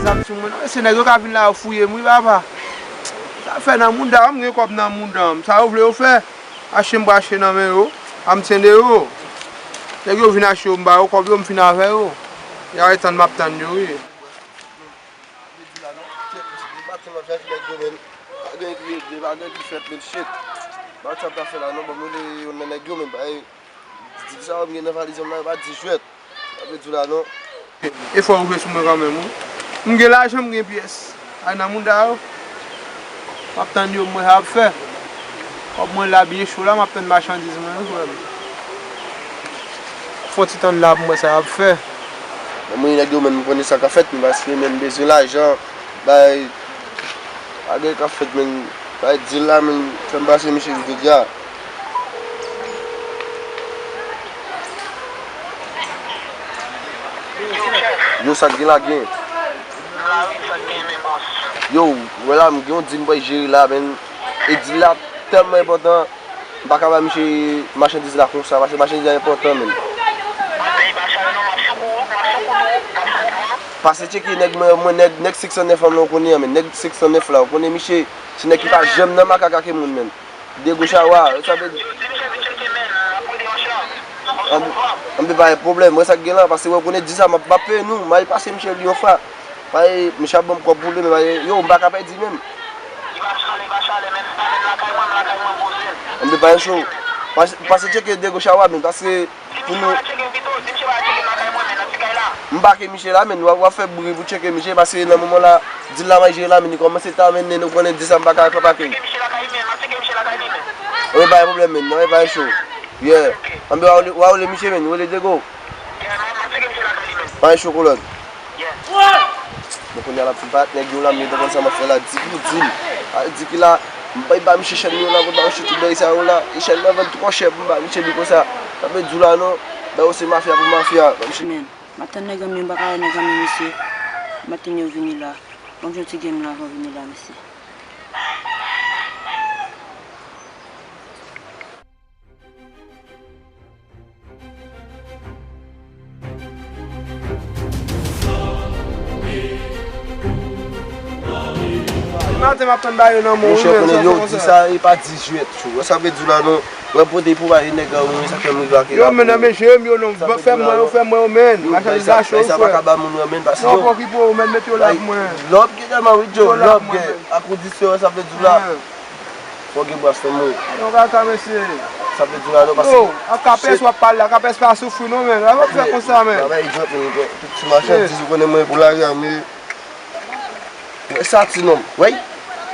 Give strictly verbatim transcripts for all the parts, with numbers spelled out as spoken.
Zam sou mwen non, mesye, nèg yo ka vin la yo fouye m wi papa. Sa fè nan mouda, m gen kòb nan mouda m. Sa yo vle yo fè. Achte m pou achte nan men yo. A m tende yo. Nèg yo vin achte yo, m ba yo kòb yo, m fin avè yo. Y a tann m ap tann yo wi. Maten m ap chache nèg yo, men. Pa gen ki regle, pa gen ki fèt, men shit. Pa wè sa m ta fè la non, ban m rele youn nan nèg yo, men bay. Di sa m gen nan valiz mwen la, yo pa di jwèt. Sa vle di w la non. E fò ou jwe sou mwen kanmenm wi. M gen lajan, m gen pyès. Ay nan mouda yo. M ap tann yo, m wè sa y ap fè. Kòb mwen la byen cho la, m ap tann machandiz mwen wi frè m. Fò ti tann la pou m wè sa y ap fè. Mwen nèg yo menm m konnen sa k ap fèt, men paske menm bezwen lajan, bay, bagay k ap fèt, men, bay dil la, men, fè m pase misye jodi a. Yo, sa k gen la gen. Yo, wè la, m gen yon dil m pral jere la, men, e dil la tèlman enpòtan. M pa ka ba misye machandiz la konsa, paske machandiz la enpòtan menm. Pase tcheke nèg mwen, mwen nèg, nèg senk san nèf lan, ou konnen an, men nèg senk san nèf la, ou konnen misye, se nèg ki pa janm nan makak ak moun menm. Degochawa, sa vle di. Ann, ann, pa gen pwoblèm, wè sa k gen la, paske wè, ou konnen di sa, m ap, m ap peye nou, m al pase misye li yon fwa. Paske misye ap ban m kòb pou li, men paske, yo, m pa ka pèdi menm. Li pa chale, li pa chale, men li pa menm lakay mwen, m lakay mwen poze l. Ann, pa gen cho. Pase, pase tcheke Degochawa menm, paske pou nou. Di misye pa tcheke m pito, di misye pa tcheke m lakay mwen, men nan ti kay la. M pa ke misye la, men w ap, w ap fè bri pou tcheke misye, paske nan moman la, dil la manje la, men li kòmanse ta mennen, nou konnen di sa m pa ka, pa, pa ke. Tcheke misye lakay li, men, m ap tcheke misye lakay li, men. Ann, pa gen pwoblèm, men, non, pa gen cho. Yeah. Ann, w a rele, w a rele misye, men, rele Dego. Pa gen cho kolòn. Bon, kounye a l ap fin parèt nèg yo la, men yo te konn sa m ap fè la, di ki dil. A, di ki la, m bay ba misye chèn yo la, konn ba misye tout bagay sa yo la. E chèn nan vann twò chè pou m ba misye li konsa. Sa vle di w la non, bay yo se mafya pou mafya. Ba misye. Men, m ap tann nèg an men m pa ka wè nèg an men misye. M ap tann yo vini la. Ban m jwe yon ti game la avan yo vini la, mesye. Maten m ap tann ba yo nan men w wi, men sa fè konsa. Yo di sa, e pa di jwèt, tchou. Wè sa vle di w la non. Wè pote pou ba e nèg an wi, sa fè m rive ak. Yo, men nan men je m yo non, fè m wè yo, fè m wè yo, men. Machandiz la cho, frè. Sa pa ka ba moun wè, men, paske yo. Non, pa okipe yo, men, mete yo la pou mwen. Lòb gen tèlman wi, Djo, lòb gen. Ak kondisyon, sa vle di w la. Fò gen bras nan men w. Yo kaka, mesye. Sa vle di la non, paske. Yo, ak Kapès w ap pale la, Kapès pa soufri non, men. Sa pa fè konsa, men. Bagay egzanp, men, tout ti machandiz, ou konnen mwen pou lari a, men. Wè sa, ti nonm. Wè,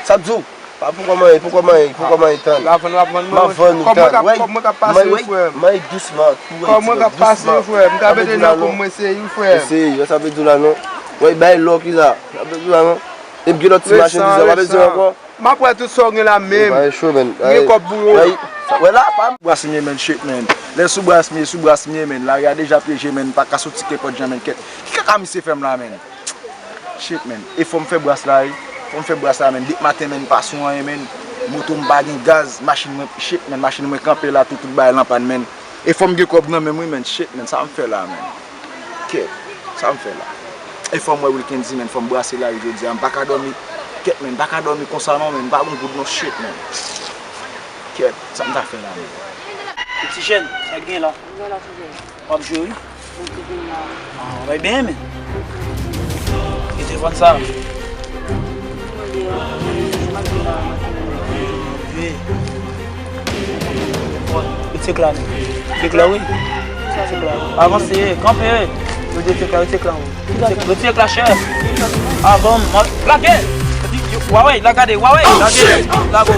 sa di w. Pa pou kòman, pou kòman, pou kòman e tann. La vann w ap vann mwen. M ap vann ou tann. Wè, kòb mwen k ap pase, wi, frè m. Mwen dousman, tou wè, kòb mwen k ap pase, wi, frè m. M ta mete nan kou mwen, se wi, frè m. Eseye, sa vle di la non. Wè, bay lò ki la. Sa vle di la non. E m gen lòt ti machandiz la, pa bezwen ankò. M ap wè tout sa w gen la menm. Bagay cho, men. M gen kòb pou yo. Wè la, pa m. Bras m ye, men, shit, men. Lè sou bras m ye, sou bras m ye, men. Lari a deja pyeje, men. M pa ka soti kenpòt jan, men. Kèt. Ki kaka misye fè m la, men? Shit, men. E fò m fè bras la, wi. Fò m fè bras la, men. Depi maten, men, m pa sou anyen, men. Moto m pa gen gaz. Machin mwen, shit, men. Machin mwen kanpe la, tout, tout bagay l an pàn, men. E fò m gen kòb nan men m wi, men. Shit, men, sa m fè la, men. Kèt, sa m fè la? E fò m wè Wilkendy, men, fò m brase lari jodi a. M pa ka dòmi. Kèt, men, m pa ka dòmi konsa non, men. M pa gon goud non, shit, men. Kèt, sa m ta fè la, men? Ti jèn, sa k gen la? W ap jwe, wi. Ah, w bay byen, men. E telefòn sa? Wi. Yo tchek la, men. Yo tchek la, wi. Yo tchek la. Avanse, kanpe. Yo tchek la, yo tchek la, wi. Yo tchek la, chèf. Avan, lage. Yo, yo, w a wè, l ap gade, w a wè, lage. Lago.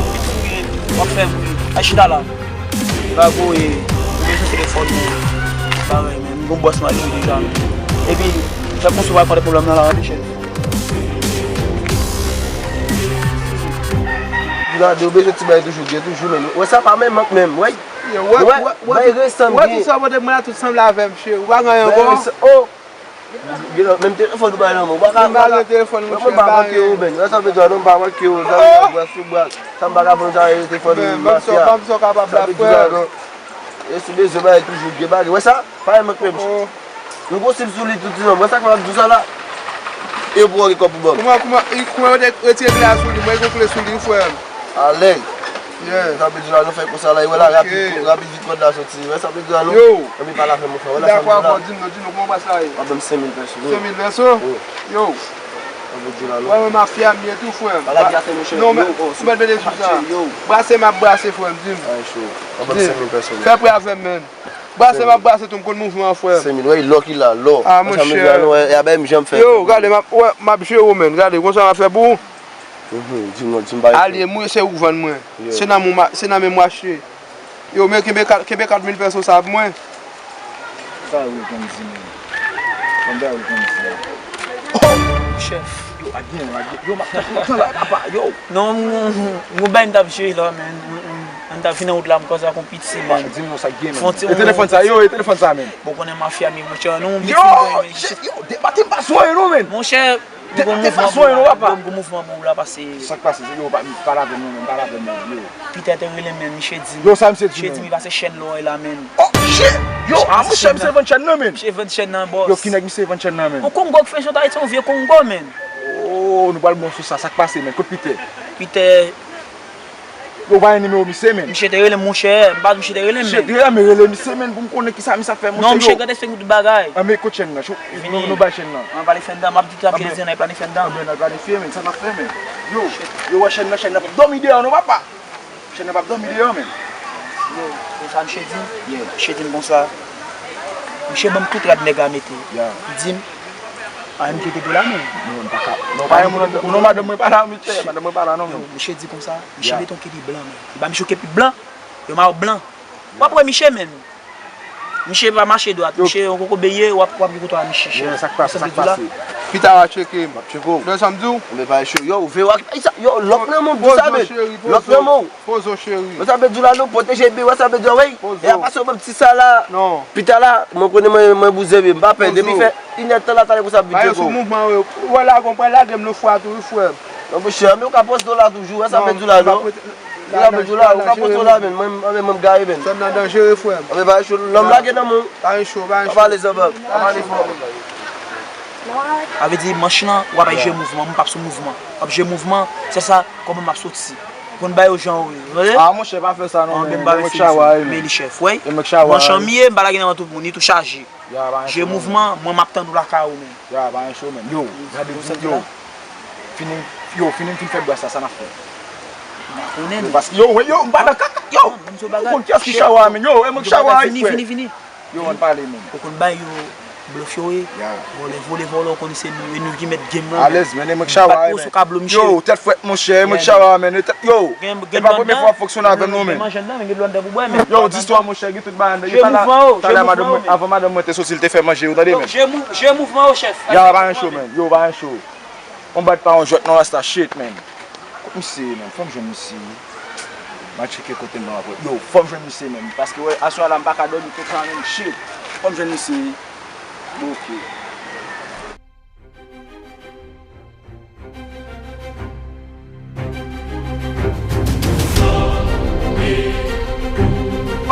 W ap fè bri. Ay, chita la. Lago, e, ou bezwen telefòn, men. Bagay, men. Gon bòs m al jwe deja, men. Epi, fè konsi w al pran de pwoblèm nan la, wi, chèf. Gade, ou bezwen ti bagay toujou, gen toujou, men. Wè, sa pa menm mank menm, wè. Wè, wè, wè, bay resanm wè, gen. Tout sa w pote mwen la, tout sanble avè m, cheri. Ou pa gen anyen ankò? Bay resanm, oh! Gen lòt, menm telefòn ou pa nan men w, ou pa ka, ou pa ka. M pa gen telefòn, monchè, m pa gen. Wè, sa vle di, non, m pa manke w, sa vle di, bras sou bras. Sa m pa ka vann, sa telefòn mafya. Ban m sa w kapab la, frè. Sa vle di, non. E si bezwen bagay toujou, gen bagay. Wè sa? Pa gen mank menm. M gon sip sou li tout ti nonm. Wè sa k fè m ap di w sa la? E pou w gen kòb pou ban m. Kouman, kouman, kouman yo te retire kle a sou li? Mwen gen kle sou li, frè m. Alèz. Yeah. Sa vle di la, nou fè konsa la, e wè la, rapid, rapid vit kòd la soti. Wè sa vle di la, nou. Yo. Ann pale avè m, frè. Wè la, sa vle di la. Dakò, di m non, di m non, kouman w pase la ye? W ap ban m senk mil pèso. Senk mil pèso? Wi. Yo. Sa vle di la, nou. Wè, men mafya m ye tou, frè m. Pa lage afè, monchè. Non, men, ou mèt vin sou sa. Yo. Brase m ap brase, frè m, di m. Ay, cho. W ap ban m senk mil pèso. Fè prè avè m, menn. Brase m ap brase tou, m konn mouvman an, frè m. Senk mil, wè, lò ki la, lò. Ah, monchè. Sa vle di la, nou, wè, e a bay m janm fè. Yo, gade, m ap, wè, m ap jere w, menn. Gade, konsa m ap fè pou ou. Mhm, di m non, di m bagay. Alye m wi, se ou k vann mwen. Yeah. Se nan men w m a-, se nan men m w achte. Yo, men kenbe kat, kenbe kat mil pèso sa pou mwen. Sa yo konn di, men. Konn sa yo konn di. Oh, chèf. Yo, pa gen, pa gen. Yo, m ap tann la, papa, yo. Non, m, m, m, m bay m t ap jere la, men. M, m, m t ap vin nan wout la, m kòze ak yon piti, men. Di m non sa k gen, men. Fon ti, e telefòn sa, yo, e telefòn sa, men. Bon, konnen mafya, men, monchè, nou, yo, yo, debate m pa sou anyen, non, men. Monchè, Te, te pa sou yo, papa. Bon, gwo mouvman pou ou la pase. Sa k pase? Yo, pa, pale avè m non, men, pale avè m non, yo. Pitè te rele m, men, misye di m. Yo, sa misye di, men? Misye di m li pase chèn lò la, men. Oh, shit! Yo, a, monchè, misye vann chèn nan, men. Misye vann chèn nan, bòs. Yo, ki nèg misye vann chèn nan, men? Yon Kongo k fè sot Ayiti, yon vye Kongo, men. Oh, nou pral bon sou sa. Sa k pase, men? Kot Pitè? Pitè. Yo, pa gen nimewo misye, men. Misye te rele m, monchè. M pa di misye te rele m, men. Misye te rele, men rele misye, men, pou m konnen kisa misye ap fè, monchè. Non, misye gen respè pou tout bagay. Anben, kot chèn nan? Cho-, nou, nou bay chèn nan. Ann pale fè anndan, m ap di tout ap jere nan, planifi anndan. Anben, n al planifye, men, sa n ap fè, men. Yo, yo, wè chèn nan, chèn nan p ap dòmi deyò, non, papa. Chèn nan p ap dòmi deyò, men. Yo, konsa misye di m. Yeah. Misye di m konsa. Misye ban m tout rad nèg la mete. Yeah. Li di m, a, m te te la, men. Non, m pa ka. Non, pa gen moun, non, madanm mwen pa la, misye. Madanm mwen pa la, non, men. Yo, misye di konsa. Misye mete yon kepi blan, men. Li ba misye yon kepi blan, yon mayo blan. W ap wè misye, men. Misye pa mache dwat. Misye yon koko beye, w ap, w ap gen kote w a misye. Sa k pase, sa k pase. Pita w a tcheke m. M ap tcheke w. Ou tande sa m di w? Anben pa cho. Yo, ou veye w ak, yo, lòk nan men w, di sa, men. Lòk nan men w. Pozo, cheri, pozo. Pozo, cheri. Wè sa vle di la, nou pwoteje, wè sa vle di, wi. Pozo. E apa se yon ti sa la. Non. Pita la, mwen konnen mwen, mwen bouzen, men m pa pè. Pozo. Depi fè inèdtan la, talè pou sa vin tcheke w. Ba yo sou mouvman, wi. Ou wè la, gon pral lage m nan fwa tou, wi, frè m. Non, monchè, men ou ka pòs dola toujou, wè sa vle di la, non? Ou ka pòs dola, ou ka pòs dola, men mwen, mwen, mwen, m gaye, men. Zòn nan danjere, frè m. Anben pa cho, lòm lage nan men w. Pa gen cho, pa gen cho. Pa pale zanmi m. Pa pale fò. Sa vle di, manch lan, w ap jere mouvman, mwen p ap sou mouvman. W ap jere mouvman, se sa, kòman m ap soti. Konn ba yo jan yo ye, tande? A, monchè, pa fè sa, non, men. Anben, m pa vle se li, men li chèf, wi. Manch an m ye, m pa lage nan men tout moun, li tou chaje. Ya, pa gen cho, non. Jere mouvman, mwen m ap tann ou lakay ou, men. Ya, pa gen cho, men. Yo, gade, yo. Fini, yo, fini m fin fè bras la, sa n ap fè? M pa konnen, men. Yo, yo, m pa nan kaka, yo. Ou konn kiyès ki chawa a, men? Yo, e mwen k chawa a, frè. Vini, vini, vini. Yo, ann pale, men. Ou konn bay yo blòf yo ye. Ya. Vòlè, vòlè, vòlè, ou konn se nou, e nou ki mèt game lan, men. Alèz, men, e mwen k chawa a, men. Yo, tèt frèt, monchè, e mwen k chawa a, men. Yo, e pa premye fwa w ap fonksyone avè m, non, men. Yo, di istwa, monchè, gen tout bagay, men. Jere mouvman, yo, jere mouvman, yo, men. Avan madanm mwen te soti, li te fè manje, ou tande, men. Jere mou-, jere mouvman, yo, chèf. Ya, pa gen cho, men. Yo, pa gen cho. On bat pa on jwèt, non, rasta shit, man. Kot misye ye, man? Fò m jwenn misye. M a tcheke kote m nan apre. Yo, fò m jwenn misye, man. Paske, wè, aswè a la, m pa ka dòmi konsa, man. Shit. Fò m jwenn misye. Bon, ok.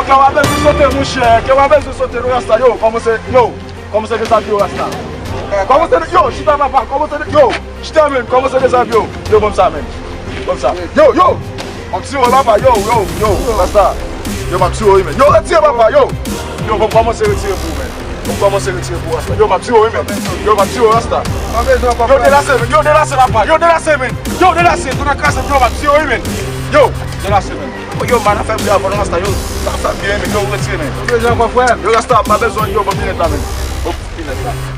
Kè w a bezwen sote, monchè. Kè w a bezwen sote, nou rasta. Yo, kòmanse, yo. Kòmanse dezabye w, rasta. Kòmanse de-, yo, chita papa, kòmanse de-, yo, chita, men, kòmanse dezabye w. Yo, ban m sa, men. Ban m sa. Yo, yo. M ap tiye w, papa, yo, yo, yo, rasta. Yo, m ap tiye w, wi, men. Yo, retire, papa, yo. Yo, ban m kòmanse retire pou ou, men. Ban m kòmanse retire pou ou, rasta. Yo, m ap tiye w, wi, men. Yo, m ap tiye w, rasta. Yo, delase, men. Yo, delase, papa. Yo, delase, men. Yo, delase. Tou nan krase, yo, m ap tiye w, wi, men. Yo, delase, men. Yo, man, afè m byen avè w, rasta, yo. Afè m byen, men, yo, retire, men. Ou bezwen ankò, frè m? Yo, rasta, m pa bezwen, yo, ban m linèt la, men. Ban m linèt la.